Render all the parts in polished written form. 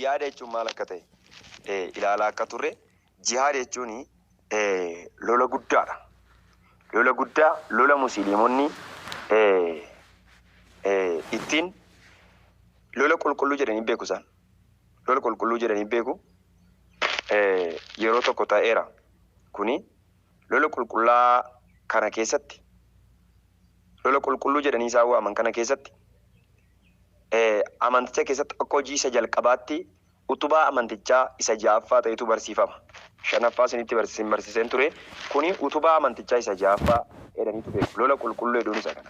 Jihaada jechuun maal akka ta'e ilaalaa akka turre, jihaada jechuun lola guddaadha. Lola guddaa, lola musliimonni ittiin lola qulqulluu jedhanii beeku isaan. Lola qulqulluu jedhanii beeku. Yeroo tokko ta'eera. Kuni lola qulqullaa kana keessatti, lola qulqulluu jedhanii isaan waaman kana keessatti, amanticha keessatti akka hojii isa jalqabaatti utubaa amantichaa isa ja'affaa ta'etu barsiifama. Shanaffaa isinitti barsiiseen ture. Kuni utubaa amantichaa isa ja'affaa jedhaniitu beeku. Lola qulqulluu jedhuun isa kana.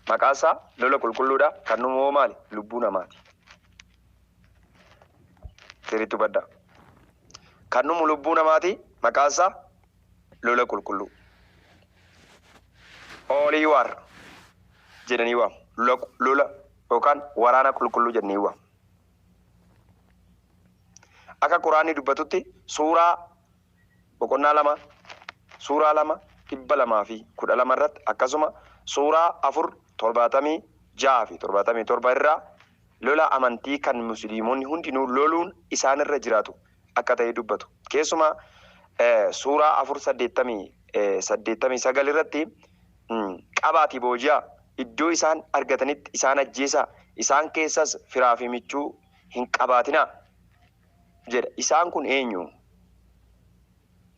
Maqaan isaa lola qulqulluudha. Kan nu moo maali? Lubbuu namaati. Sirriitti hubadhaa. Kan dhumu lubbuu namaati. Maqaan isaa lola qulqulluu. Holy war jedhanii waamu. Lola yookaan waraana qulqulluu jedhanii waamu. Akka Quraanni dubbatutti suuraa boqonnaa 2, suuraa 2 212 irratti, akkasuma suuraa 4 76 fi 77 irraa lola amantii kan musliimonni hundinuu loluun isaanirra jiraatu akka ta'e dubbatu. Keessumaa suuraa 4 89 irratti, qabaatii booji'aa, iddoo isaan argatanitti isaan ajjeesaa, isaan keessas firaa fi michuu hin qabaatinaa jedha. Isaan kun eenyu?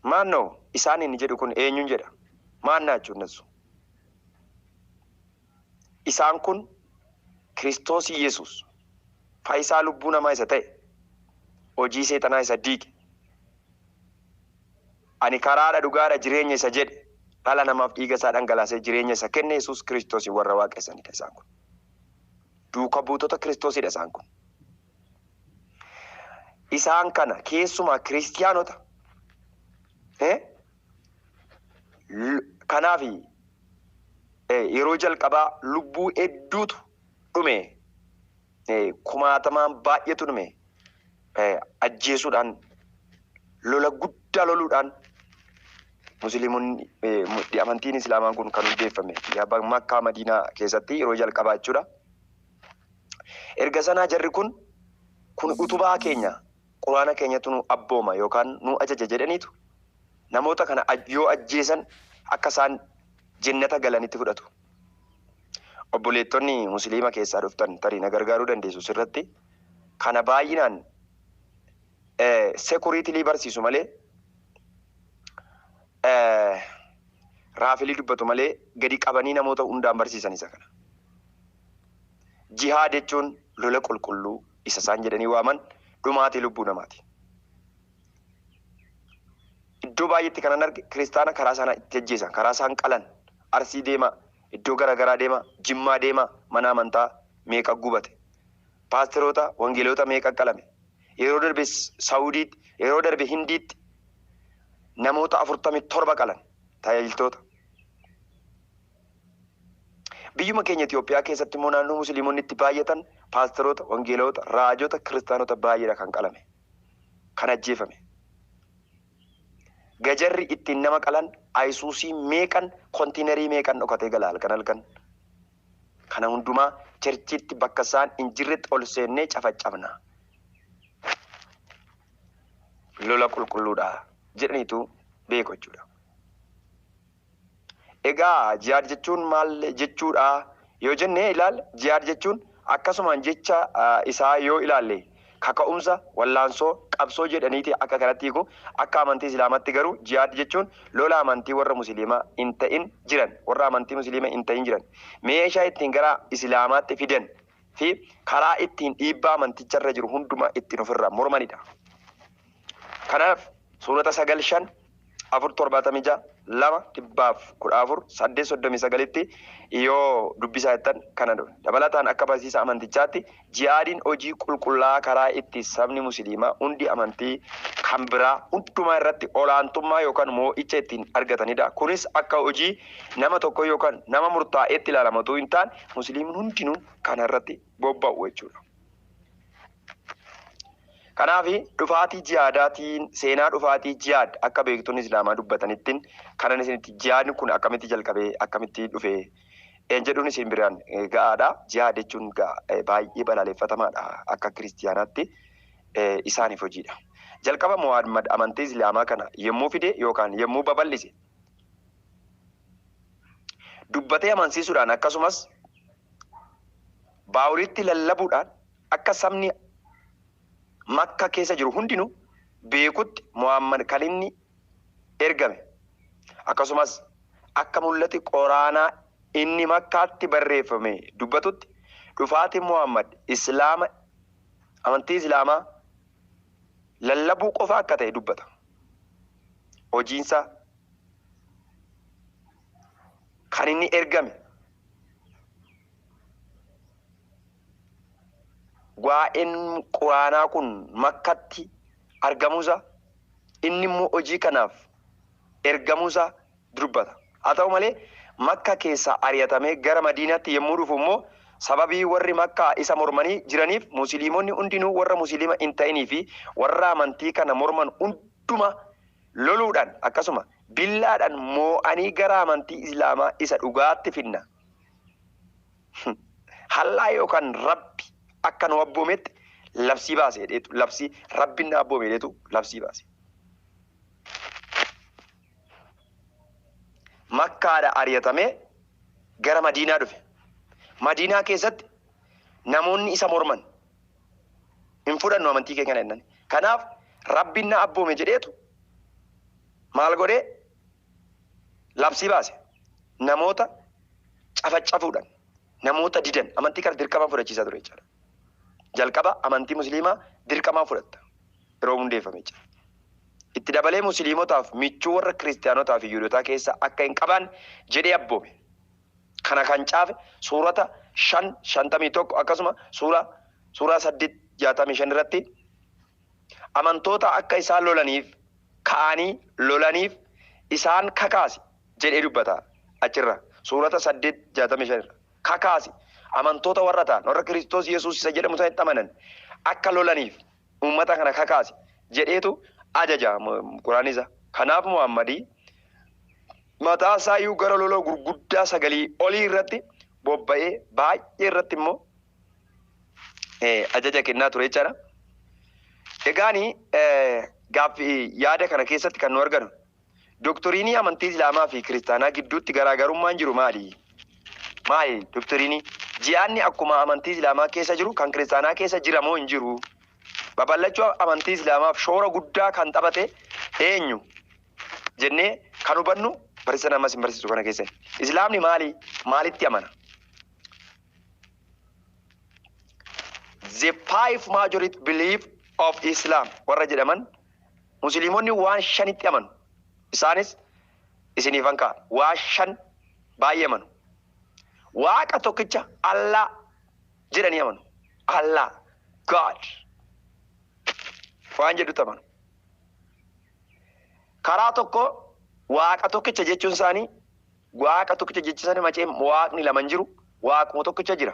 Maannoo isaan inni jedhu kun eenyuun jedha? Maannaa jechuun nasu? Isaan kun Kiristoos Yesuus fayyisaa lubbuu namaa isa ta'e, hojii seexanaa isa diige, ani karaadha, dhugaadha, jireenya isa jedhe, dhala namaaf dhiiga isaa dhangalaasee jireenya isa kenne Yesuus Kiristoos warra waaqessanidha isaan kun. Duuka buutota Kiristoosidha isaan kun. Isaan kana keessumaa kiristiyaanota kanaaf yeroo jalqabaa lubbuu hedduutu dhume, kumaatamaan baay'eetu dhume, ajjeesuudhaan, lola guddaa loluudhaan musliimonni amantiin islaamaa kun kan hundeeffame Makkaa Madiinaa keessatti yeroo jalqabaa jechuudha. Erga sanaa jarri kun utubaa keenya, Quraana keenyatu nu abbooma yookaan nu ajaja jedhaniitu namoota kana yoo ajjeesan akka isaan jennata galanitti fudhatu. Obboleettonni musliima keessaa dhuftan tarii na gargaaruu dandeessu sirratti. Kana baay'inaan secretly barsiisu malee, roughly dubbatu malee, gadi qabanii namoota hundaan barsiisan isa kana. Jihaad jechuun lola qulqulluu isa isaan jedhanii waaman dhumaatii lubbuu namaati. Iddoo baay'eetti kanan arge kiristaana karaa isaan itti ajjeesan, karaa isaan qalan, Arsii deema, iddoo garaagaraa deema, Jimmaa deema, mana amantaa meeqa gubate. Paasteroota, wangeelota meeqa qalame. Yeroo darbe Saawudiitti, yeroo darbe Hindiitti namoota 47 qalan tajaajiltoota. Biyyuma keenya Itoophiyaa keessatti immoo naannoo musliimonni itti baay'atan paasteroota, wangeelota, raajota, kiristaanota baay'eedha kan qalame. Kan ajjeefame. Gajarri ittiin nama qalan ayisuusii meeqan, kontiinerii meeqan dhokatee gala halkan halkan. Kana hundumaa churchitti bakka isaan hin jirretti ol seennee cafaccabna. Lola qulqulluudha jedhaniitu beeku jechuudha. Egaa jihaad jechuun maal jechuudha yoo jenne ilaalle, jihaad jechuun akkasumaan jecha isaa yoo ilaalle kaka'umsa, wallaansoo, qabsoo jedhaniiti akka kanatti hiiku. Akka amantii islaamatti garuu jihaad jechuun lola amantii warra musliimaa hin ta'in jiran, warra amantii musliima hin ta'in jiran meeshaa ittiin gara islaamaatti fidan fi karaa ittiin dhiibbaa amanticharra jiru hundumaa ittiin ofirraa mormanidha. Kanaaf suurata 9 5, 4 76, 2 114, 8 39tti yoo dubbisaa jettan kana dhufe. Dabalataan akka barsiisa amantichaatti jihaadiin hojii qulqullaa'aa karaa itti sabni musliimaa hundi amantii kan biraa hundumaa irratti olaantummaa yookaan moo'icha ittiin argatanidha. Kunis akka hojii nama tokko yookaan nama murtaa'eetti ilaalama utuu hin taane, musliimni hundinuu kana irratti bobba'u jechuudha. Kanaaf dhufaatii jihaadaatiin, seenaa dhufaatii jihaad akka beektonni islaamaa dubbatanittiin kanan isinitti jihaadni kun akkamitti jalqabee, akkamitti dhufee een jedhuun isin biraan ga'aadha. Jihaad jechuun baay'ee balaaleffatamaadha akka kiristiyaanaatti. isaaniif hojiidha. Jalqaba Muhammad amantii Islaamaa kana yommuu fide yookaan yommuu babal'ise dubbatee amansiisuudhaan akkasumas baawuritti lallabuudhaan akka sabni Makka keessa jiru hundinuu beekutti Muhammad kan inni ergame akkasumas akka mul'ati qoraanaa inni Makkaatti barreeffame dubbatutti dhufaatiin Muhammad Islaama amantii Islaamaa lallabuu qofa akka ta'e dubbata. Hojiinsaa kan inni ergame waa'een quraanaa kun Makkatti argamuusaa inni immoo hojii kanaaf ergamuusaa dubbata. Haa ta'u malee Makka keessaa ari'atamee gara Madiinaatti yommuu dhufu immoo sababii warri Makkaa isa mormanii jiraniif Musliimonni hundinuu warra Musliima hin ta'inii fi warra amantii kana morman hunduma loluudhaan akkasuma billaadhaan moo'anii gara amantii Islaamaa isa dhugaatti finna. Hallaa yookaan Rabbi akka nu abboometti labsii baase jedheetu labsii Rabbi na abboome jedheetu labsii baase. Makkaadha ari'atamee gara Madiinaa dhufe. Madiinaa keessatti namoonni isa morman hin fudhannu amantii kee kana jennaan. Kanaaf Rabbiin na abboome jedheetu maal godhee labsii baase. Namoota cafacafuudhaan namoota didan amantii kana dirqamaan fudhachiisaa ture jechuudha. Jalqaba amantii Musliimaa dirqamaan fudhatta yeroo hundeeffame jechuudha. Itti dabalee Musliimotaaf michuu warra Kiristaanotaa fi Yihuudotaa keessa akka hin qabaanne jedhee abboome. Kana kan caafe suurata 5:51 akkasuma suuraa 8:65 irratti amantoota akka isaan lolaniif ka'anii lolaniif isaan kakaasi jedhee dubbata achirra suurata 8:65 irra kakaasi amantoota warra ta'an warra Kiristoos Yesuus isa jedhamu sanatti amanan akka lolaniif uummata kana kakaasi jedheetu ajaja Quraanni isa. Kanaaf Muhammadii mataa isaa iyyuu gara lola gurguddaa 9 olii irratti bobba'ee baay'ee irratti immoo ajaja kennaa ture jechaadha. Egaani gaaffii yaada kana keessatti kan nu arganu doktoriinii amantii Islaamaa fi Kiristaanaa gidduutti garaagarummaan jiru maali? Maali doktoriinii? Jihaadni akkuma amantii Islaamaa keessa jiru kan Kiristaanaa keessa jira moo hin jiru? Babal'achuu amantii Islaamaaf shoora guddaa kan taphate eenyu? Jennee kan hubannu barsiisa namas hin barsiisu kana keessatti. Islaamni maali? Maalitti amana? The five majority belief of Islam warra jedhaman Musliimonni waan shanitti amanu. Isaanis isiniifan ka'a. Waan shan baay'ee amanu. Waaqa tokkicha Allah jedhanii amanu. Allah, God waan jedhutti amanu. Karaa tokko Waaqa tokkicha jechuun isaanii Waaqa tokkicha jechuun isaanii macee Waaqni lama hin jiru, Waaquma tokkicha jira.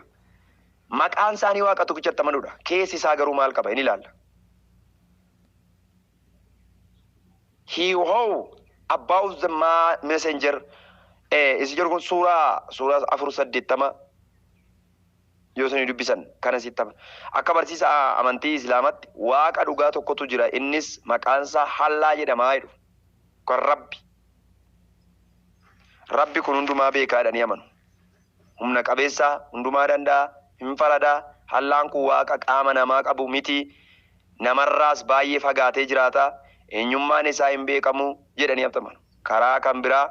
Maqaan isaanii Waaqa tokkichatti amanuudha. Keessi isaa garuu maal qaba? Hin ilaalla. He who about the messenger isi jedhu kun suuraa 4:80 yoo isin dubbisan kana sitti hama. Akka barsiisa amantii Islaamatti Waaqa dhugaa tokkotu jira innis maqaan isaa Hallaa jedhamaa jedhu. Kan Rabbi. Rabbi kun hundumaa beekaa jedhanii amanu. Humna qabeessaa, hundumaa danda'a, hin faradaa, Hallaan kun Waaqa qaama namaa qabu miti, namarraas baay'ee fagaatee jiraata, eenyummaan isaa hin beekamu jedhanii amanu. Karaa kan biraa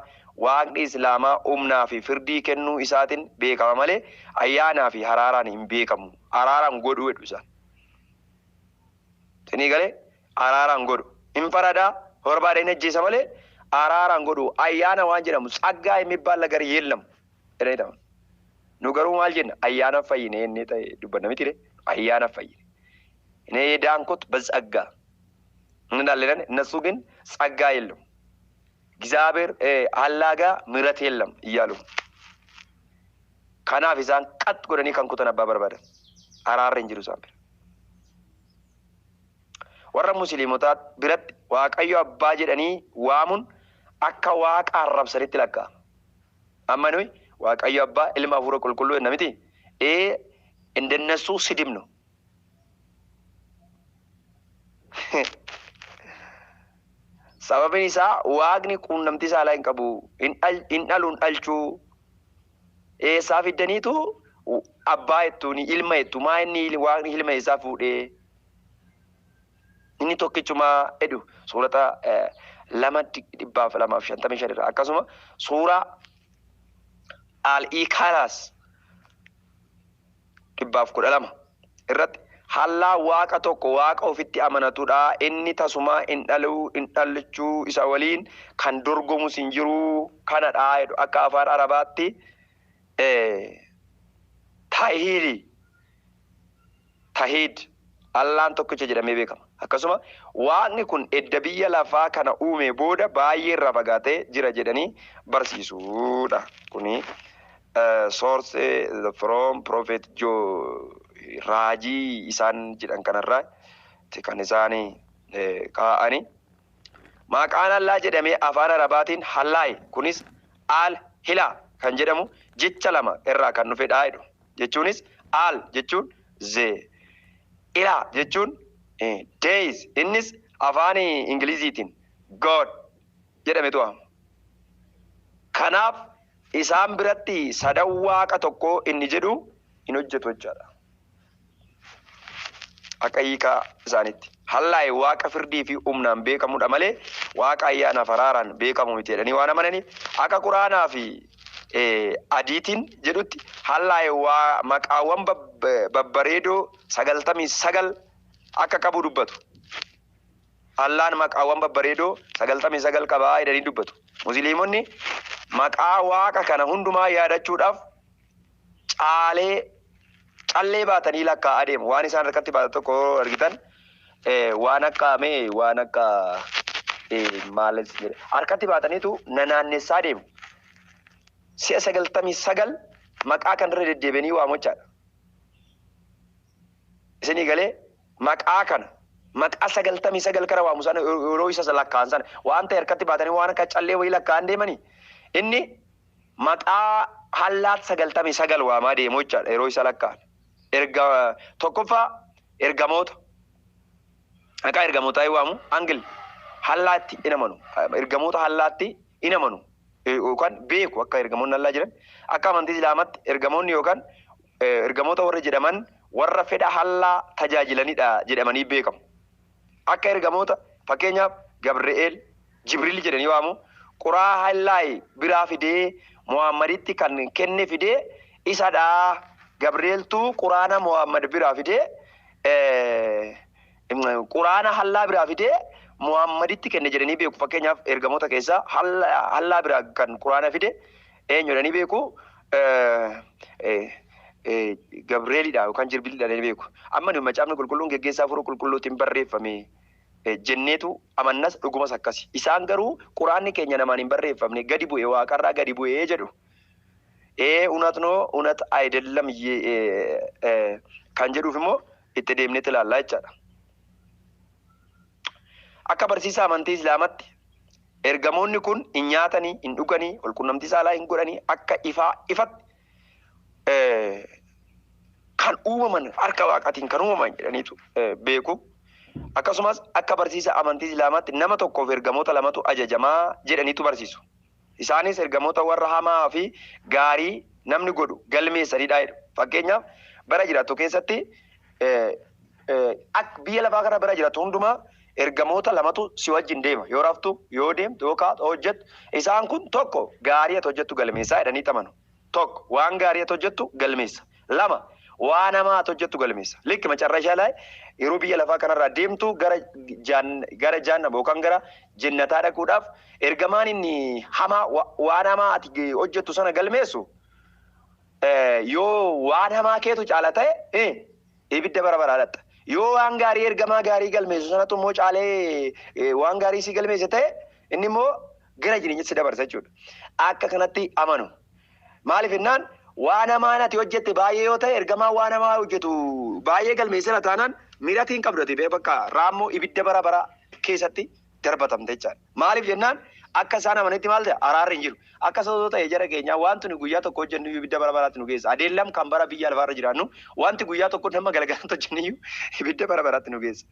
Waaqni Islaamaa humnaa fi firdii kennuu isaatiin beekama malee ayyaanaa fi haraaraan hin beekamu. Araaraan godhu jedhu isaan. Isinii galee araaraan godhu. Hin faradaa barbaada hin ajjeesa malee araaraan godhu. Ayyaana waan jedhamu tsaggaa የሚባል ነገር የለም jedhanii amanu. Nu garuu maal jenna? Ayyaana fayyine jennee ta'e dubbanna miti ree? Ayyaana fayyine. እኔ የዳንኩት በጸጋ እንላለን። እነሱ ግን ጸጋ የለም እግዚአብሔር አላህ ጋር ምሕረት የለም እያሉ kanaaf isaan qat godhanii kan kutan abbaa barbaadan araarri hin jiru isaan bira. Warra Musliimotaa biratti Waaqayyo abbaa jedhanii waamuun akka Waaqa arrabsanitti lakkaa'ama. Amma nuyi Waaqayyo abbaa ilma hafuura qulqulluu jenna miti. Ee እንደነሱ ስድብ ነው። Sababni isaa waaqni quunnamtii saalaa hin qabu, hin dhalu, hin dhalchuu. Eessaa fiddaniitu abbaa jettuuni, ilma jettu, maa inni waaqni ilma isaa fuudhee inni tokkichumaa jedhu suurata 2 255 irra, akkasuma suuraa Al-Ikhlaas 112 irratti hallaa waaqa tokko, waaqa ofitti amanatudha. Inni tasuma hin dhaluu, hin dhalchuu, isa waliin kan dorgomus hin jiru kanadha jedhu. Akka afaan Arabaatti taahiili tahiid Allaan tokkicha jedhamee beekama. Akkasuma waaqni kun edda biyya lafaa kana uume booda baay'ee irraa fagaatee jira jedhanii barsiisuudha. Kuni source from Prophet Joe, raajii isaan jedhan kanarraa kan isaan kaa'ani. Maqaan Allaa jedhamee afaan Arabaatiin Hallaayi, kunis Al Hilaa kan jedhamu jecha lama irraa kan dhufedha jedhu. Jechuunis Al jechuun the, Ilaa jechuun deity, innis afaan Ingiliziitiin God jedhametu waamama. Kanaaf isaan biratti sadan waaqa tokko inni jedhu hin hojjetu jechaadha. Akka hiikaa isaaniitti. Hallaayi waaqa firdii fi humnaan beekamudha malee waaqa ayyaana faraaraan beekamu miti jedhanii waan amananiif, akka Quraanaa fi adiitiin jedhutti hallaayi waa maqaawwan babbareedoo 99 akka qabu dubbatu. Allaan maqaawwan babbareedoo 99 qabaa jedhanii dubbatu. Musliimonni maqaa waaqa kana hundumaa yaadachuudhaaf caalee callee baatanii lakkaa'aa deemu. Waan isaan harkatti baatan tokko argitan, waan akka mee waan akka maal jedhe harkatti baataniitu nanaannessaa deemu. Si'a 99 maqaa kanarra deddeebi'anii waamochaadha. Isinii galee? Maqaa kana, maqaa 99 kana waamu sana, yeroo isa lakkaa'an sana waan ta'e harkatti baatanii waan akka callee wayii lakkaa'an deemanii, inni maqaa hallaat 99 waamaa deemu jechaadha yeroo isa lakkaa'an. Erga tokkoffaa ergamoota, maqaa ergamootaa yoo waamu, angel hallaatti in amanu, ergamoota hallaatti in amanu yookaan beeku akka ergamoonni hallaa jiran. Akka amantii Islaamatti ergamoonni yookaan ergamoota warra jedhaman warra fedha hallaa tajaajilanidha jedhamanii beekamu. Akka ergamoota fakkeenyaaf Gabri'eel, Jibriil jedhanii waamu. Quraa hallaayi biraa fidee Muhammaditti kan kenne fidee isadha. Gabri'eeltuu Quraana Muhammad biraa fidee, Quraana hallaa biraa fidee Muhammaditti kenne jedhanii beeku. Fakkeenyaaf ergamoota keessaa hallaa biraa kan Quraana fide eenyu jedhanii beeku? Gabreelidha yookaan Jibriilidha jedhanii beeku. Amma nuyi Macaafni Qulqulluun geggeessaa Hafuura Qulqulluutiin barreeffame jenneetu amannas, dhugumas akkasi. Isaan garuu Quraanni keenya namaan hin barreeffamne, gadi bu'e, waaqarraa gadi bu'ee jedhu. Ee እውነት ነው እውነት አይደለም kan jedhuuf immoo itti deemneetti ilaallaa jechaadha. Akka barsiisa amantii Islaamatti ergamoonni kun hin nyaatanii, hin dhuganii, walqunnamtii saalaa hin godhanii, akka ifaa ifatti kan uumaman, harka waaqaatiin kan uumaman jedhaniitu beeku. Akkasumas akka barsiisa amantii Islaamaatti nama tokkoof ergamoota lamatu ajajamaa jedhaniitu barsiisu. Isaanis ergamoota warra hamaa fi gaarii namni godhu galmeessanidha jedhu. Fakkeenyaaf bara jiraattu keessatti, biyya lafaa kana bara jiraattu hundumaa ergamoota lamatu si wajjin deema. Yoo raftu, yoo deemtu, yoo kaatu, hojjettu. Isaan kun tokko gaarii ati hojjettu galmeessaa jedhanii amanu. Tokko waan gaarii ati hojjettu galmeessa. Lama waan hamaa ati hojjettu galmeessa. Likki መጨረሻ ላይ yeroo biyya lafaa kanarraa deemtu gara jaannaba yookaan gara jennataa dhaquudhaaf ergamaan inni hamaa waan hamaa ati hojjettu sana galmeessu, yoo waan hamaa keetu caala ta'e ibidda bara baraa dhaqxa. Yoo waan gaarii ergamaa gaarii galmeessu sanatu immoo caalee waan gaarii si galmeesse ta'e, inni immoo gara jireenyatti si dabarsa jechuudha. Akka kanatti amanu. Maaliif jennaan, waan hamaan ati hojjette baay'ee yoo ta'e, ergamaa waan hamaa hojjetu baay'ee galmeessira taanaan miratiin qabdu ati bakka raammoo ibidda bara bara keessatti darbatamte jechaadha. Maaliif jennaan, Akka isaan amanitti maal ta'e araarri hin jiru. Akka sababa ta'e jara keenya wanti nu guyyaa tokko hojjennu ibidda bara baraatti nu geessa. Adeellam kan bara biyya lafaarra jiraannu wanti guyyaa tokko nama galgalaan hojjennu iyyuu ibidda bara baraatti nu geessa.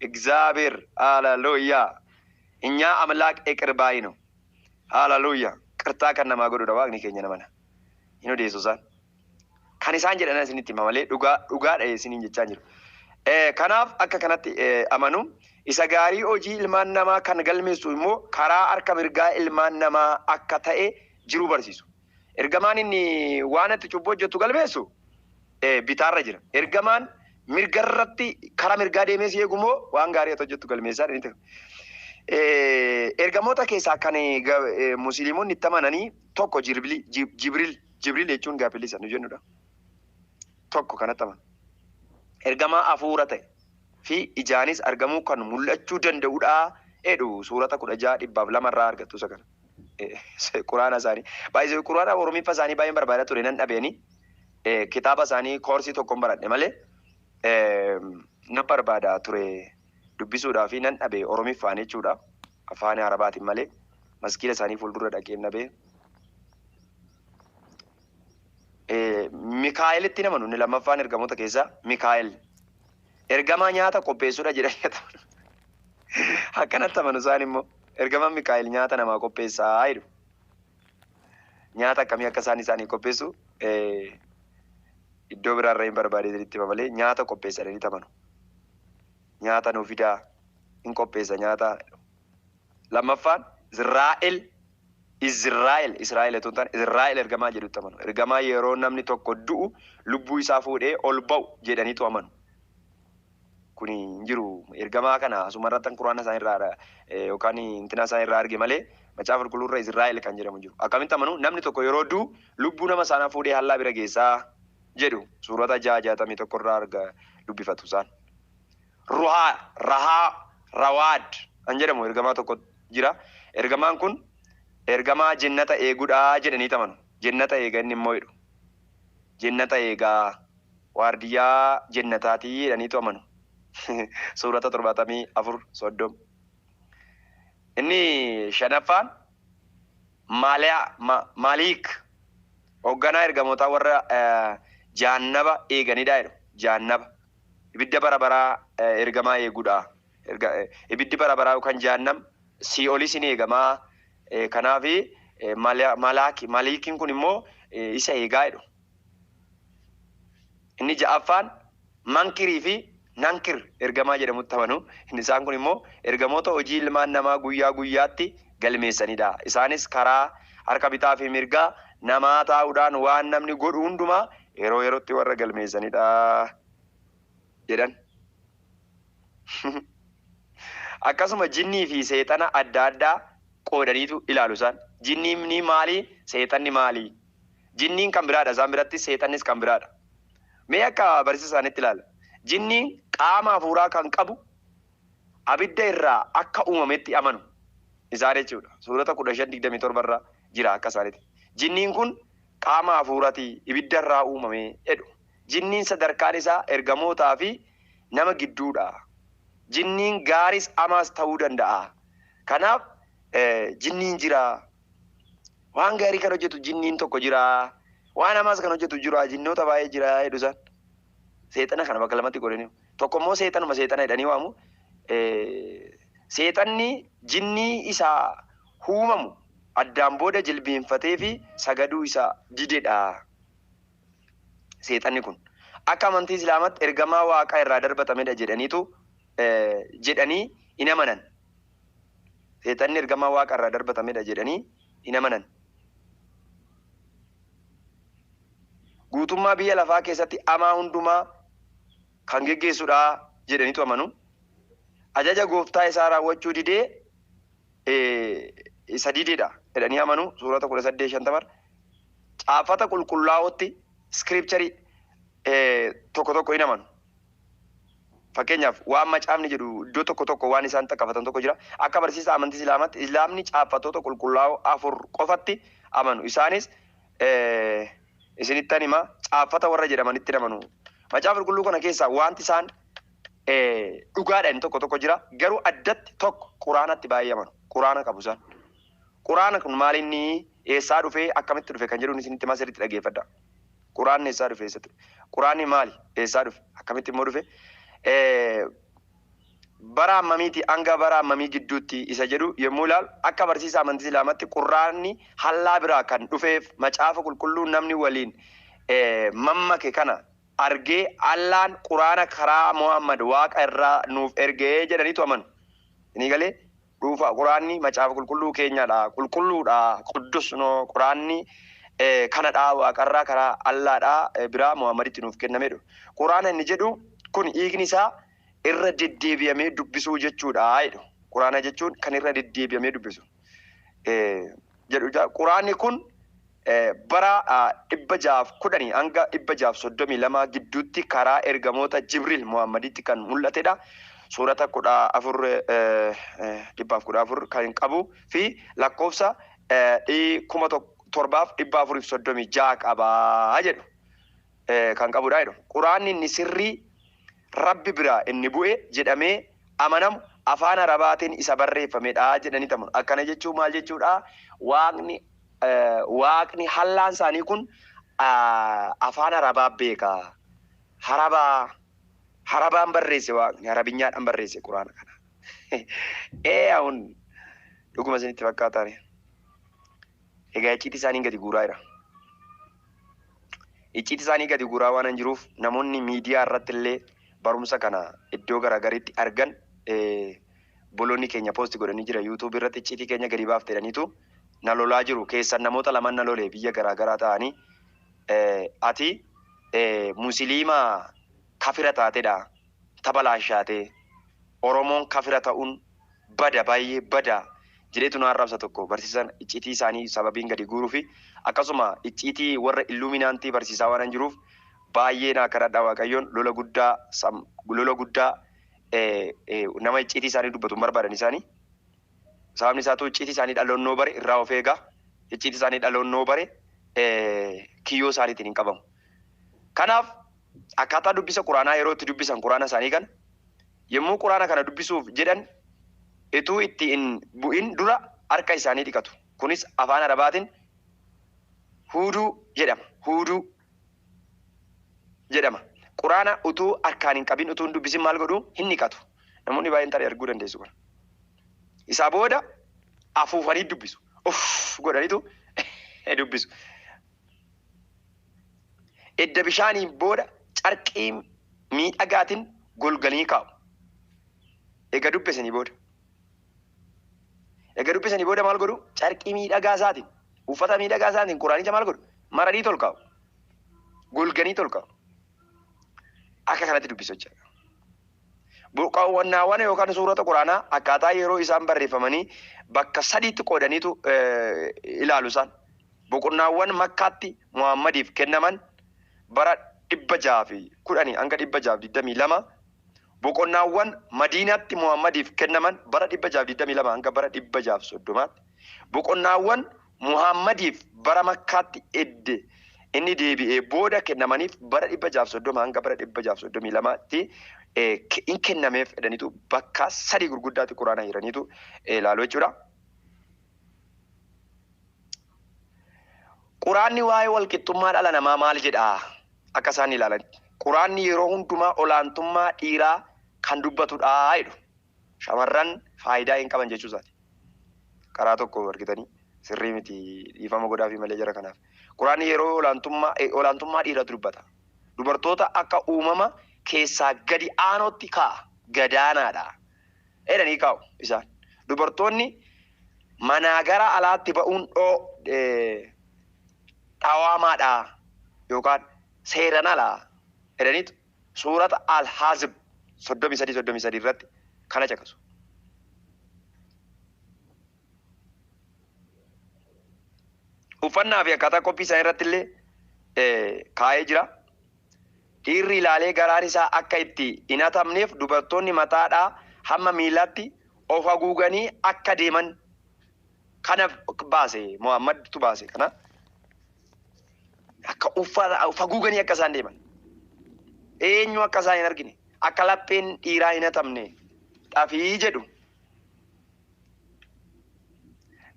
እግዚአብሔር ሃሌሉያ እኛ አምላክ ይቅር ባይ ነው። ሃሌሉያ ቅርታ kan namaa godhudha waaqni keenya namana. Hin odeessu isaan. Kan isaan jedhan isinitti hima malee dhugaa dhugaadha isiniin jechaa jiru. Kanaaf akka kanatti amanu isa gaarii hojii ilmaan namaa kan galmeessu immoo karaa harka mirgaa ilmaan namaa akka ta'e jiru barsiisu. Ergamaan inni waan itti cubbuu hojjetu galmeessu bitaarra jira. Ergamaan mirgarratti karaa mirgaa deemee si eegu immoo waan gaarii ati hojjettu galmeessaa inni ta'e. Ergamoota keessaa kan musliimonni itti amananii tokko Jibril Jibril jechuun gaafilli isa nu jennudha. Tokko kanatti amanu. Ergamaa hafuura ta'e fi ijaanis argamuu kan mul'achuu danda'udha jedhu suurata 16 102 irraa argattu isa kana. Quraana isaanii. Baay'ee quraana Oromiffa isaanii baay'een barbaada ture nan dhabeeni. Kitaaba isaanii koorsii tokkoon baradhe malee nan barbaada ture dubbisuudhaaf nan dhabe Oromiffaan jechuudha. Afaan Arabaatiin malee maskiila isaanii fuuldura dhaqeen dhabee. Mikaa'elitti nama nuni lammaffaan ergamoota keessaa Mikaa'el. Ergamaa nyaata qopheessuudha jedhanii amanu. Akkanatti amanu isaan immoo ergamaan Mikaa'el nyaata namaa qopheessaa jedhu. Nyaata akkamii akka isaan isaanii qopheessu iddoo biraarra hin barbaade itti malee nyaata qopheessa jedhanii amanu. Nyaata nuu fidaa hin qopheessa nyaata. Lammaffaan Izraa'el Izraa'el Israa'el otoo hin taane Izraa'el ergamaa jedhutti amanu. Ergamaa yeroo namni tokko du'u lubbuu isaa fuudhee ol ba'u jedhaniitu amanu. Kuni hin jiru. Ergamaa kana asumarratti quraana isaan irraa yookaan intina isaan irraa arge malee macaafa qulqulluu irra Izraa'el kan jedhamu jiru. Akkamitti amanu? Namni tokko yeroo du'u lubbuu nama sanaa fuudhee hallaa bira geessaa jedhu suurata 6 61 irraa arga dubbifatu isaan. Ruhaa Rahaa Rawaad kan jedhamu ergamaa tokko jira. Ergamaan kun ergamaa jennata eeguudhaa jedhanii amanu. Jennata eega inni immoo jedhu. Jennata eegaa waardiyyaa jennataatii jedhaniitu amanu. Suurata 74:30. Inni shanaffaan Maaliik hoogganaa ergamootaa warra jaannaba eeganidha jedhu. Jaannaba. Ibidda bara baraa ergamaa eeguudha. Ibiddi bara baraa yookaan jaannam sii'olis ni eegamaa. Kanaaf Maliikiin kun immoo isa eegaa jedhu. Inni ja'affaan Mankirii fi Nankir ergamaa jedhamutti amanu. Inni isaan kun immoo ergamoota hojii ilmaan namaa guyyaa guyyaatti galmeessanidha. Isaanis karaa harka bitaa fi mirgaa namaa taa'uudhaan waan namni godhu hundumaa yeroo yerootti warra galmeessanidha jedhan. Akkasuma jinnii fi seexana adda addaa qoodaniitu ilaalu isaan. Jinniin maali? Seexanni maali? Jinniin kan biraadha isaan biratti, seexannis kan biraadha. Mee akka barsiisa isaaniitti ilaala. Jinniin qaama hafuuraa kan qabu abidda irraa akka uumametti amanu isaan jechuudha. Suurata 15:27 irra jira akka isaaniitti. Jinniin kun qaama hafuuraati ibidda irraa uumame jedhu. Jinniin sadarkaan isaa ergamootaa fi nama gidduudha. Jinniin gaaris amaas ta'uu danda'a. Kanaaf jinniin jira. Waan gaarii kan hojjetu jinniin tokko jira. Waan hamaas kan hojjetu jira. Jinnoota baay'ee jira jedhu isaan. Seexana kana bakka lamatti godhanii. Tokko immoo seexanuma seexana jedhanii waamu. Seexanni jinnii isaa uumamu addaan booda jilbeenfatee fi sagaduu isaa didedha. Seexanni kun akka amantii Islaamaatti ergamaa waaqaa irraa darbatamedha jedhaniitu jedhanii hin amanan. Seexanni ergamaa waaqa irraa darbatamedha jedhanii hin amanan. Guutummaa biyya lafaa keessatti amaa hundumaa kan geggeessudha jedhaniitu amanu. Ajaja gooftaa isaa raawwachuu didee isa didedha jedhanii amanu suurata 18:50. Caafata qulqullaa'ootti scripture tokko tokko hin amanu. Fakkeenyaaf waan macaafni jedhu iddoo tokko tokko waan isaan xaqqafatan tokko jira. Akka barsiisa amantii Islaamaatti Islaamni caafatoota qulqullaa'oo afur qofatti amanu. Isaanis isinittan hima, caafata warra jedhamanitti amanu. Macaafa qulqulluu kana keessaa wanti isaan dhugaadhaan tokko tokko jira. Garuu addatti tokko quraanatti baay'ee amanu. Quraana qabu isaan. Quraana kun maal inni eessaa dhufee akkamitti dhufe kan jedhuun isinitti himaa sirriitti dhaggeeffadha. Quraanni eessaa dhufe eessatti? Quraanni maali? Eessaa dhufe? Akkamitti immoo dhufe? Bara hammamiiti hanga bara hammamii gidduutti isa jedhu yommuu ilaalu akka barsiisa amantii Islaamatti quraanni hallaa biraa kan dhufeef macaafa qulqulluu namni waliin mammake kana argee Allaan quraana karaa Muhammad waaqa irraa nuuf ergee jedhaniitu amanu. Inni galee dhuufa quraanni macaafa qulqulluu keenyadha. Qulqulluudha. Quddus noo quraanni kanadha waaqarraa karaa Allaadha biraa Muhammaditti nuuf kennamedha. Quraana inni jedhu kun hiikni isaa irra deddeebi'amee dubbisuu jechuudha jedhu. Quraana jechuun kan irra deddeebi'amee dubbisu. Jedhu quraanni kun bara 610 hanga 632 gidduutti karaa ergamoota Jibriil Muhammaditti kan mul'atedha. Suurata 14 114 kan qabu fi lakkoofsa 7436 qabaa jedhu. Kan qabudha jedhu. Quraanni inni sirrii Rabbi biraa inni bu'e jedhamee amanamu afaan Arabaatiin isa barreeffamedha jedhanii amanu. Akkana jechuun maal jechuudha? Waaqni hallaan isaanii kun afaan Arabaa beeka. Harabaan barreesse waaqni Arabinyaadhaan barreesse quraana kana. Ahun dhuguma isinitti fakkaataani. Egaa icciitii isaanii gadi guuraa jira. Icciitii isaanii gadi guuraa waan hin jiruuf namoonni miidiyaa irratti illee barumsa kana iddoo garaagaritti argan boloonni keenya poosti godhanii jira. YouTube irratti icciitii keenya gadi baafte jedhaniitu na lolaa jiru. Keessan namoota lamaan na lolee biyya garaagaraa ta'anii ati musliima kafira taatedha. Tabalaashaatee Oromoon kafira ta'uun bada baay'ee bada jedheetu na arrabsa tokko barsiisan icciitii isaanii sababiin gadi guuruu fi akkasuma icciitii warra illuminaantii barsiisaa waan hin jiruuf baay'ee naa kadhadhaa Waaqayyoon lola guddaa nama icciitii isaanii dubbatu hin barbaadan isaanii. Sababni isaatu icciitii isaanii dhaloonnoo bare irraa of eegaa. Icciitii isaanii dhaloonnoo bare kiyyoo isaaniitiin hin qabamu. Kanaaf akkaataa dubbisa quraanaa yeroo itti dubbisan quraana isaanii kana yommuu quraana kana dubbisuuf jedhan ituu itti hin bu'in dura harka isaanii dhiqatu. Kunis afaan Arabaatiin huuduu jedhama. Huuduu jedhama. Quraana utuu harkaan hin qabin utuu hin dubbisin maal godhu hin dhiqatu. Namoonni baay'een tarii arguu dandeessu kana. Isaa booda afuufanii dubbisu. Uff godhaniitu dubbisu. Edda bishaaniin booda carqii miidhagaatiin golganii kaa'u. Egaa dubbisanii booda. Egaa dubbisanii booda maal godhu? Carqii miidhagaa isaatiin, uffata miidhagaa isaatiin quraanicha maal godhu? Maranii tol kaa'u. Golganii tol kaa'u. Akka kanatti dubbisu jechuudha. Boqonnaawwan yookaan suurata quraanaa akkaataa yeroo isaan barreeffamanii bakka sadiitti qoodaniitu ilaalu isaan. Boqonnaawwan Makkaatti Muhammadiif kennaman bara 610 hanga 622, boqonnaawwan Madiinaatti Muhammadiif kennaman bara 622 hanga bara 630tti, boqonnaawwan Muhammadiif bara Makkaatti edde inni deebi'ee booda kennamaniif bara 630 hanga bara 632tti in kennameef jedhaniitu bakka sadii gurguddaatti quraana hiraniitu ilaalu jechuudha. Quraanni waa'ee walqixxummaa dhala namaa maal jedhaa? Akka isaan ilaalan. Quraanni yeroo hundumaa olaantummaa dhiiraa kan dubbatudha jedhu. Shamarran faayidaa hin qaban jechuu isaati. Karaa tokko argitanii sirrii miti dhiifama godhaafi malee jara kanaaf. Quraanni yeroo olaantummaa dhiiratu dubbata. Dubartoota akka uumama keessaa gadi aanootti kaa'a. Gadaanaadha. Jedhanii kaa'u isaan. Dubartoonni manaa gara alaatti ba'uun dhawaamaadha yookaan seeran alaa jedhaniitu suurata Al-Haazib 33 irratti kana caqasu. Uffannaa fi akkaataa qophii isaanii irratti illee kaa'ee jira. Dhiirri ilaalee garaan isaa akka itti hin hatamneef dubartoonni mataadhaa hamma miilaatti of haguuganii akka deeman kana baase Muhammadtu baase kana. Akka uffata of haguuganii akka isaan deeman. Eenyu akka isaan hin argine akka lapheen dhiiraa hin hatamne xafii jedhu.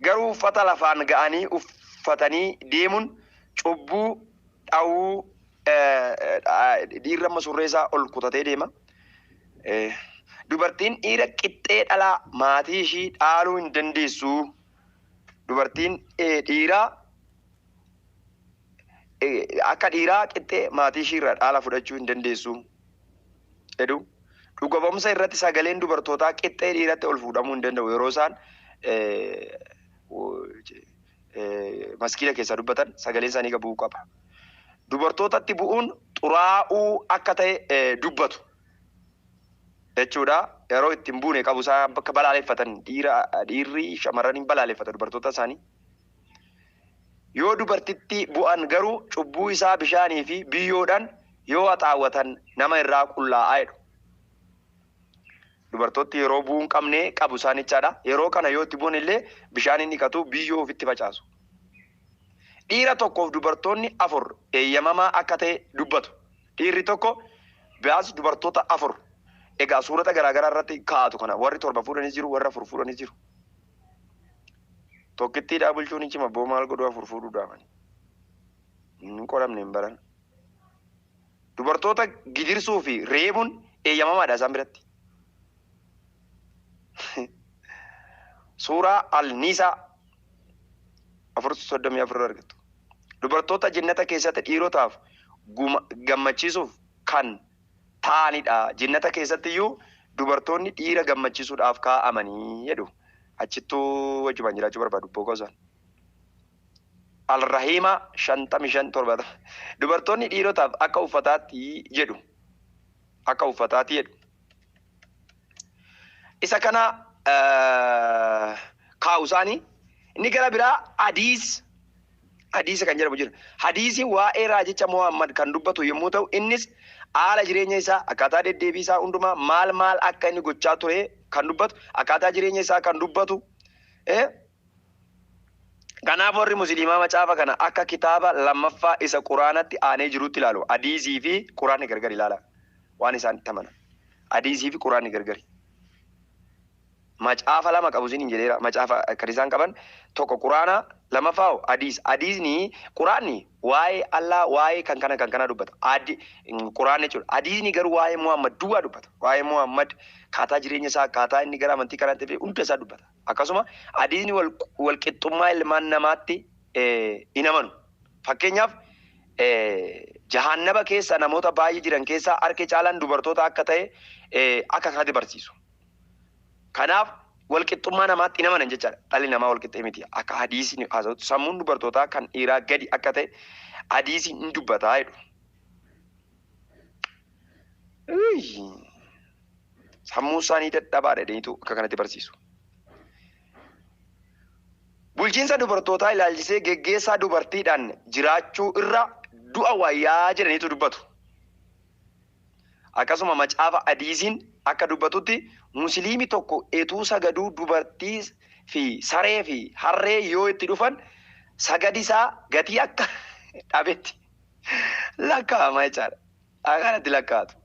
Garuu uffata lafaan ga'anii uffatanii deemuun cubbuu dhawuu dhiirri amma surree isaa ol kutatee deema. Dubartiin dhiira qixxee dhalaa maatii ishii dhaaluu hin dandeessu. Dubartiin dhiiraa akka dhiiraa qixxee maatii ishii irraa dhaala fudhachuu hin dandeessu. Jedhu dhuga ba'umsa irratti sagaleen dubartootaa qixxee dhiiratti ol fuudhamuu hin danda'u. Yeroo isaan maskiila keessaa dubbatan sagaleen isaanii gad bu'uu qaba. Dubartootatti bu'uun xuraa'uu akka ta'e dubbatu jechuudha. Yeroo ittiin buune qabu isaan bakka balaaleffatan dhiirri shamarran hin balaaleffata dubartoota isaanii. Yoo dubartitti bu'an garuu cubbuu isaa bishaanii fi biyyoodhaan yoo haxaawwatan nama irraa qullaa'aa jedhu. Dubartoonni yeroo bu'uu hin qabne qabu isaan jechaadha. Yeroo kana yoo itti bu'an illee bishaan hin dhiqatu, biyyoo ofitti facaasu. Dhiira tokkoof dubartoonni 4 eeyyamamaa akka ta'e dubbatu. Dhiirri tokko biyaas dubartoota 4. Egaa suurata garaagaraa irratti kaa'atu kana warri 7 fuudhanis jiru, warri 4 fuudhanis jiru. Tokkittiidhaa bulchuun hin cima boo maal godhuu 4 fuudhuu dhaamani. Hin qoramne hin baran. Dubartoota gidirsuu fi reebuun eeyyamamaadha isaan biratti. Suuraa Al-Nisaa 4:34 argattu. Dubartoota jannata keessatti dhiirotaaf gammachiisuuf kan ta'anidha. Jannata keessatti iyyuu dubartoonni dhiira gammachiisuudhaaf kaa'amanii jedhu. Achittuu wajjumaan jiraachuu barbaadu boqosaan. Al-Rahiima 55:70. Dubartoonni dhiirotaaf akka uffataatti jedhu. Akka uffataatti jedhu. Isa kana kaa'u isaanii inni gara biraa hadiisa kan jedhamu jira. Hadiisi waa'ee raajicha Muhammad kan dubbatu yommuu ta'u innis haala jireenya isaa akkaataa deddeebii isaa hundumaa maal maal akka inni gochaa ture kan dubbatu akkaataa jireenya isaa kan dubbatu. Kanaaf warri musliimaa macaafa kana akka kitaaba lammaffaa isa quraanatti aanee jirutti ilaalu. Hadiisii fi quraanni gargar ilaala. Waan isaan itti amanan. Hadiisii fi quraanni gargari. Macaafa lama qabu isin jedheera. Macaafa kan isaan qaban tokko quraana, lammaffaa hadiis. Hadiisni quraanni waa'ee Allah waa'ee kan kana dubbata. Quraanni jechuudha. Hadiisni garuu waa'ee Muhammad duwwaa dubbata. Waa'ee Muhammad akkaataa jireenya isaa akkaataa inni gara amantii kanaatti dhufe hunda isaa dubbata. Akkasuma hadiisni wal qixxummaa ilmaan namaatti hin amanu. Fakkeenyaaf jahannaba keessa namoota baay'ee jiran keessaa harki caalaan dubartoota akka ta'e akka kanatti barsiisu. Kanaaf walqixxummaa namaatti hin amanan jechaadha. Dhalli namaa walqixxee miti. Akka hadiisni haasa'utti sammuun dubartootaa kan dhiiraa gadi akka ta'e hadiisni hin dubbataa jedhu. Sammuu isaanii dadhabaadha jedhaniitu akka kanatti barsiisu. Bulchiinsa dubartootaa ilaalchisee geggeessaa dubartiidhaan jiraachuu irra du'a wayyaa jedhaniitu dubbatu. Akkasuma macaafa hadiisiin akka dubbatutti musliimi tokko etuu sagaduu dubartii fi saree fi harree yoo itti dhufan sagadisaa gatii akka dhabetti lakkaa'ama jechaadha. Akkanatti lakkaa'atu.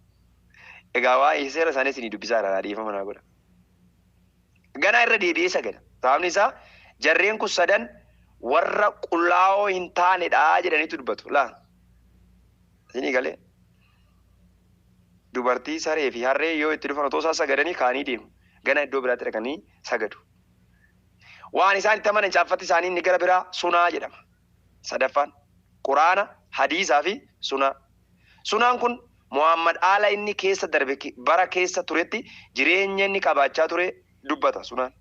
Egaa waa'ee seera isaanii isinii dubbisaa irraa dhiifama naa godha. Ganaa irra deebi'ee sagada. Sababni isaa jarreen kun sadan warra qullaa'oo hin taanedha jedhaniitu dubbatu. Laa. Isinii galee. Dubartii saree fi harree yoo itti dhufan otoo isaan sagadanii kaanii deemu. Gana iddoo biraatti dhaqanii sagadu. Waan isaan itti amanan caaffatti isaanii inni gara biraa sunaa jedhama. Sadaffaan quraana, hadiisaa fi sunaa. Sunaan kun Muhammad haala inni keessa darbe bara keessa turetti jireenya inni qabaachaa ture dubbata sunaan.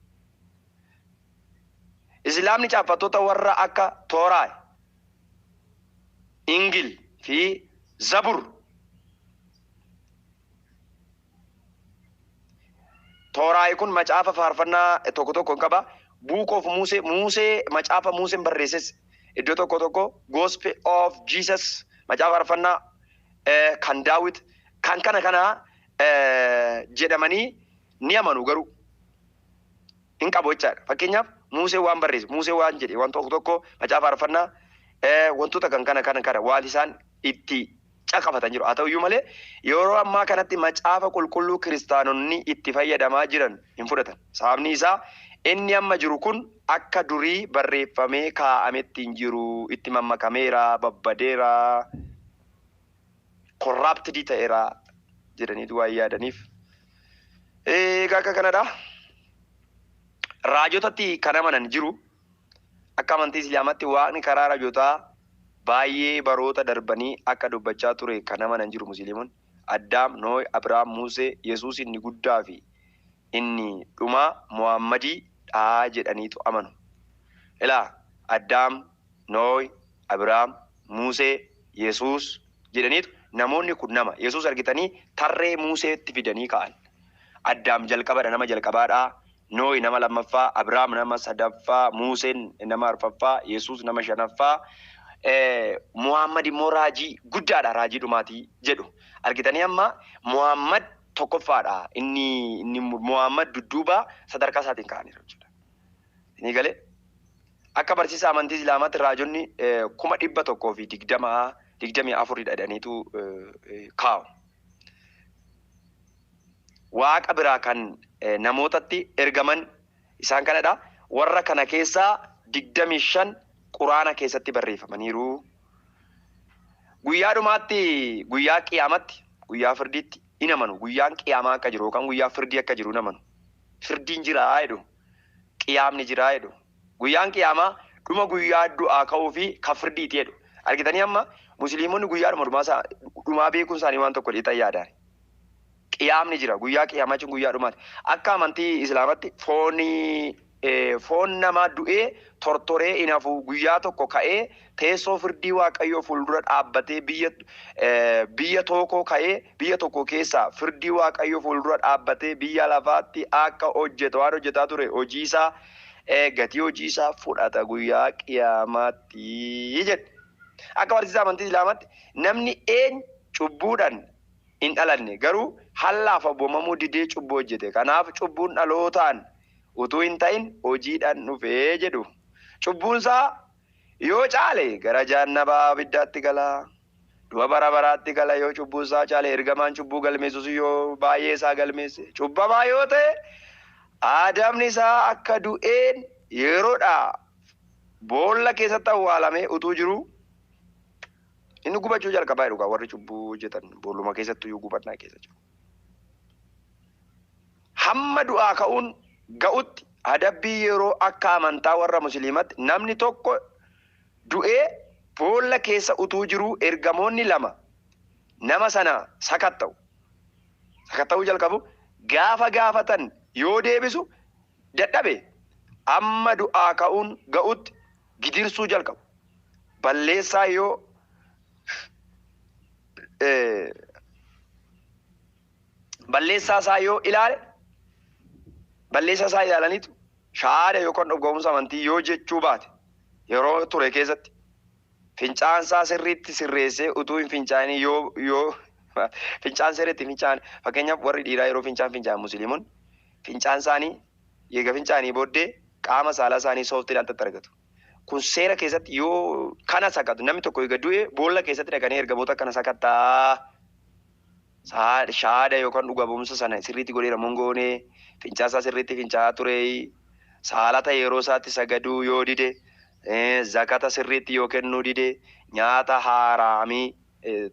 Islaamni caaffattoota warra akka Tooraa, Ingil fi Zabur. Tooraa kun macaafa faarfannaa tokko tokko hin qaba. Book of Musee, Musee macaafa Museen barreesses iddoo tokko tokko Gospel of Jesus macaafa faarfannaa kan Daawit kan kana kana jedhamanii ni amanu garuu hin qabu jechaadha. Fakkeenyaaf Musee waan barreesse, Musee waan jedhe waan tokko tokko macaafa faarfannaa wantoota kan kana kana kana waan isaan itti caqafatan jiru. Haa ta'uyyuu malee yeroo ammaa kanatti macaafa qulqulluu kiristaanonni itti fayyadamaa jiran hin fudhatan. Sababni isaa Inni amma jiru kun akka durii barreeffamee kaa'ametti hin jiru. Itti mammakameera, babbadeera, corrupted ta'eera jedhaniitu waan yaadaniif. Egaa akka kanadha. Raajotatti kan amanan jiru. Akka amantii Islaamaatti Waaqni karaa raajotaa baay'ee baroota darbanii akka dubbachaa ture kan amanan jiru Musliimonni. Addaam, Noohi, Abrahaam, Musee, Yesuus inni guddaa fi inni dhumaa Muhammadii dhaa jedhaniitu amanu. Ilaa Addaam, Noohi, Abrahaam, Musee, Yesuus jedhaniitu namoonni kun nama. Yesuus argitanii tarree Museetti fidanii ka'an. Addaam jalqabadha, nama jalqabaadha. Noohi nama lammaffaa, Abrahaam nama sadaffaa, Museen nama arfaffaa, Yesuus nama shanaffaa. Muhammad immoo raajii guddaadha, raajii dhumaatii jedhu. Argitanii amma Muhammad tokkoffaadha. Inni Muhammad dudduuba sadarkaa isaatiin ka'aniiru jechuudha. Inni galee akka barsiisa amantii Islaamaatti raajonni 120,024 jedhaniitu kaa'u. Waaqa biraa kan namootatti ergaman isaan kanadha. Warra kana keessaa 25 Quraana keessatti barreeffamaniiru. Guyyaa dhumaatti, guyyaa qiyaamatti, guyyaa firdiitti in amanu. Guyyaan qiyaamaa akka jiru yookaan guyyaa firdii akka jiru in amanu. Firdiin jiraa jedhu. Qiyaamni jiraa jedhu. Guyyaan qiyaamaa dhuma guyyaa du'aa ka'uu fi kan firdiiti jedhu. Argitanii amma Musliimonni guyyaa dhumaa beekuun isaanii waan tokko dhiitan yaadaan. Qiyaamni jira. Guyyaa qiyaamaa jechuun guyyaa dhumaati. Akka amantii Islaamatti foon namaa du'ee tortoree hin hafu, guyyaa tokko ka'ee teessoo firdii Waaqayyoo fuuldura dhaabbatee biyya tokko ka'ee biyya tokko keessaa firdii Waaqayyoo fuuldura dhaabbatee biyya lafaatti akka hojjetu waan hojjetaa ture hojii isaa gatii hojii isaa fudhata guyyaa qiyaamaatti jedhe. Akka barsiisa amantii Islaamaatti namni eenyu cubbuudhaan hin dhalanne, garuu hallaaf abboomamuu didee cubbuu hojjete. Kanaaf cubbuun dhalootaan utuu hin ta'in hojiidhaan dhufee jedhu. Cubbuun isaa yoo caale gara jahannabaa abiddaatti gala. Du'a bara baraatti gala yoo cubbuun isaa caale, ergamaan cubbuu galmeessus yoo baay'ee isaa galmeesse. Cubbamaa yoo ta'e adabni isaa akka du'een yeroodha boolla keessatti awwaalamee utuu jiru inni gubachuu jalqabaa jedhu. Warri cubbuu hojjetan boolluma keessatti iyyuu gubannaa keessa jiru. Hamma du'aa ka'uun ga'utti adabbii yeroo akka amantaa warra Musliimatti namni tokko du'ee boolla keessa utuu jiruu ergamoonni lama nama sana sakatta'u. Sakatta'uu jalqabu. Gaafa gaafatan yoo deebisu dadhabe amma du'aa ka'uun ga'utti gidirsuu jalqabu. Balleessaa yoo balleessaa isaa yoo ilaale, balleessaa isaa ilaalaniitu shahaada yookaan dhuga'umsa amantii yoo jechuu baate yeroo ture keessatti, fincaan isaa sirriitti sirreessee utuu hin fincaanii yoo fincaan sirriitti fincaan, fakkeenyaaf warri dhiiraa yeroo fincaan fincaan, Musliimonni fincaan isaanii eega fincaanii booddee qaama saalaa isaanii sooftiidhaan tattargatu. Kun seera keessatti yoo kana sakatu namni tokko eega du'e boolla keessatti dhaqanii ergamoota kana sakattaa shahaada yookaan dhuga ba'umsa sana sirriitti godheera mongoonee, fincaa isaa sirriitti fincaa'aa ture, saalata yeroo isaatti sagaduu yoo dide, zakata sirriitti yoo kennuu dide, nyaata haaraamii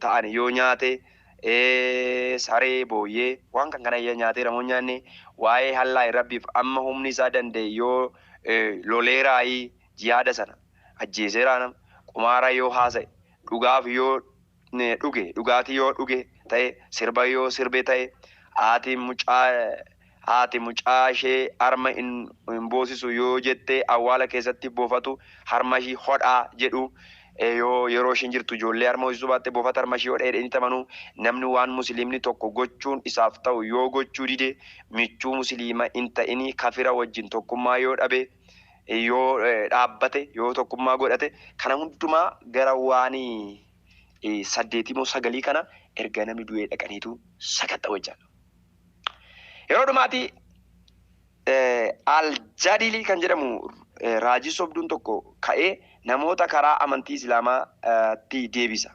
ta'an yoo nyaate, saree booyyee waan kan kana nyaateera moo nyaanne, waa'ee hallaa rabbiif amma humni isaa danda'e yoo loleeraayii jihaada sana ajjeeseeraa, nama qumaara yoo haasa'e, dhugaaf yoo dhuge, dhugaatii yoo dhuge ta'e, sirba yoo sirbe ta'e, haati mucaa ishee harma hin boosisu yoo jette awwaala keessatti boofatu harma ishii hodhaa jedhu. Yoo yeroo ishiin jirtu ijoollee harma hoosisuu baatte boofata harma ishii hodhee jedhanii amanuu. Namni waan Musliimni tokko gochuun isaaf ta'u yoo gochuu dide, michuu Musliima hin ta'inii kafira wajjin tokkummaa yoo dhabe, yoo dhaabbate, yoo tokkummaa godhate, kana hundumaa gara waan saddeetii moo sagalii kana erga namni du'ee dhaqaniitu sakatta'u jechaadha. Yeroo dhumaati Al-Jadilii kan jedhamu raajii sobduun tokko ka'ee namoota karaa amantii Islaamaatti deebisa.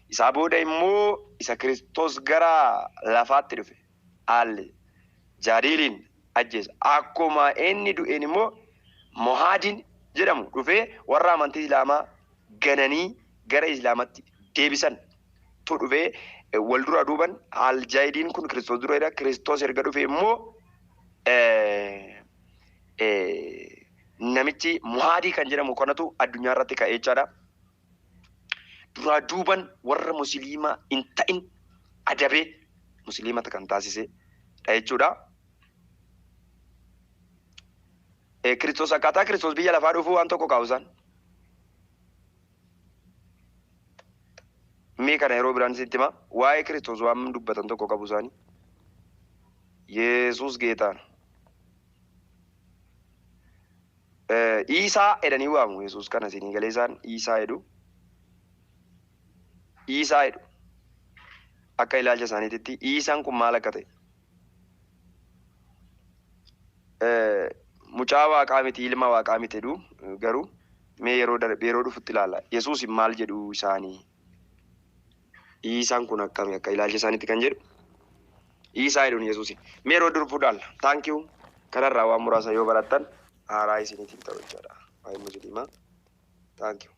Isaa booda immoo isa Kiristoos gara lafaatti dhufe. Al-Jadiliin Ajjeesa. Akkuma inni du'een immoo Mohaadiin jedhamu dhufee warra amantii Islaamaa gananii gara Islaamatti deebisan tu dhufee wal dura duuban Aljaayidiin kun Kiristoos dura jira. Kiristoos erga dhufe immoo namichi Muhaadii kan jedhamu kanatu addunyaa irratti ka'ee jechaadha. Duraa duuban warra musliimaa hin ta'in adabee musliimata kan taasise dha jechuudha. Kiristoos akkaataa Kiristoos biyya lafaa dhufuu waan tokko kaa'u isaan. Mee kana yeroo biraan sitti hima. Waa'ee Kiristoos waan dubbatan tokko qabu isaanii. Yesuus geetaan. Iisaa jedhanii waamu Yesuus kana isinii galee isaan Iisaa jedhu. Iisaa jedhu. Akka ilaalcha isaaniititti Iisaan kun maal akka ta'e. Mucaa waaqaa miti, ilma waaqaa miti jedhu, garuu mee yeroo darbe yeroo dhufutti ilaalla. Yesuus maal jedhu isaanii? Iisaan kun akkami akka ilaalcha isaaniitti kan jedhu? Iisaa jedhuun Yesuus. Mee yeroo dhufu ilaalla. Thank you. Kanarraa waan muraasa yoo barattan haaraa isiniitiif ta'u jechaadha. Waa'ee musliimaa. Thank you.